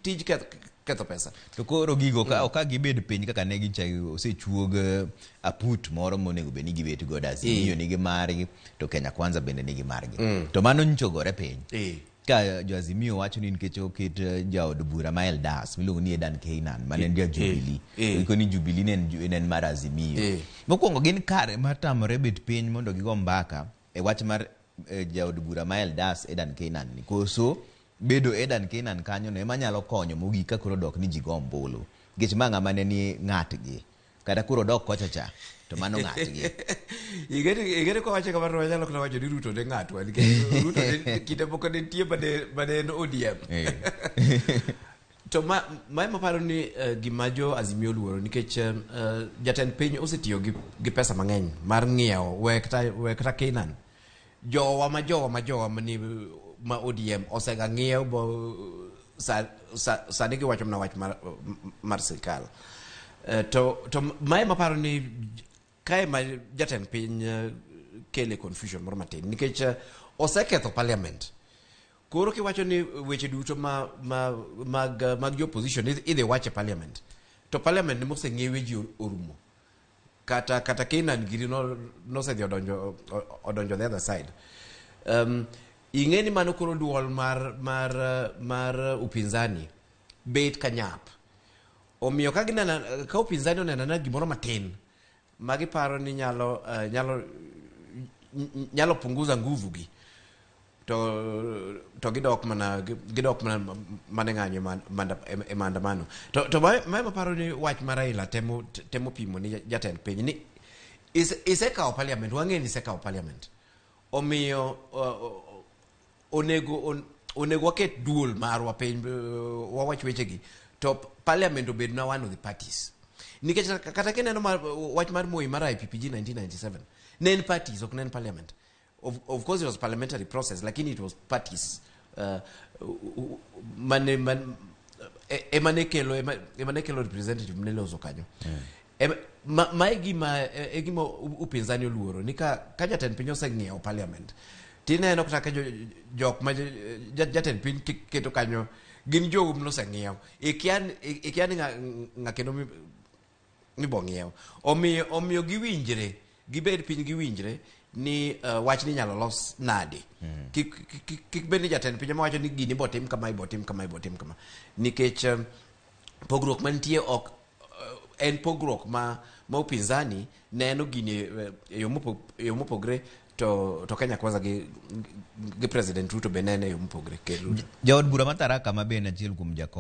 tij ketho pesa. To koro gigo ka ok gibed piny kaka ne gicha, osechuog aput moro monego bed ni gibet godo. Azimio nigi margi, to Kenya Kwanza bende nigi margi. To mano nyocha ogore piny. Ka jo Azimio wacho ni nikech oket jaod bura ma Eldas miluongo ni Edan Keynan mane en ja Jubilee. Giko ni Jubilee ne en mar Azimio. Mokwongo gin kare mar tamore bet piny mondo gigo mbaka e wach mar jaod bura ma Eldas Edan Keynan ni koso bedo Edan Keynan kanyo no ema nyalo konyo mogik ka koro dok ni ji go ombulu, nikech ma ng'ama ne ni ng'atgi, kata koro dok kocha cha to mano ng'atgi. Ing'eni kwawacho kamano, wanyalo kata wacho ni Ruto ne ng'atwa, nikech Ruto ne kinde moko ne nitie mane en ODM. To ma ema paro ni gima jo Azimio oluoro, nikech jatend piny osetiyo gi pesa mang'eny mar ng'iewo we kata Keynan, jowa mani ma ODM osega ng'iew bo sani giwacho mana wach mar sirikal. To ma ema paro ni kae ma jatend piny kele confusion moro matin, nikech oseketho parliament. Koro kiwacho ni weche duto ma mag jo opposition idhi wach e parliament, to parliament ni moseng'iewe ji orumo, kata Keynan giri no nosedhi odonjo the other side. Ing'e ni mano koro duol mar upinzani bet kanyap. Omiyo ka gineno ka upinzani oneno na gimoro matin ma giparo ni nyalo punguza nguvu gi, to gidok mana ng'anyo e maandamano. To mae maparo ni wach mar Raila temo pimo ni jatend piny ni isekawo parliament, wang'e ni isekawo parliament, omiyo onego waket duol marwa piny, wawach wechegi, to parliament obed na one of the parties, nikech kata kineno wach mar Moi mar IPPG 1997 ne en parties, ok ne en parliament. Of course it was parliamentary process, lakini it was parties mane man, ema ne kelo representative mane loso kanyo. Ma e gima upinzani oluoro ni ka jatend piny oseng'iewo parliament, tineno kata ka jok ma jatend piny keto kanyo gin jogo mnoseng'iew, ikia ni ng'a kendo mibo ng'iew. Omiyo giwinjre gibed piny, giwinjre ni wach ni inyalo los nade. Kik bed ni jatend piny ema wacho ni gini ibo tim kama, ibo tim kama, ibo tim kama, nikech pogruok mantie ok en pogruok ma upinzani neno gini e yo mopogre, to Kenya Kwanza gi President Ruto be nene e yo mopogre, Ker Ruto. Jaod bura ma Tharaka ma bende achiel kuom jakom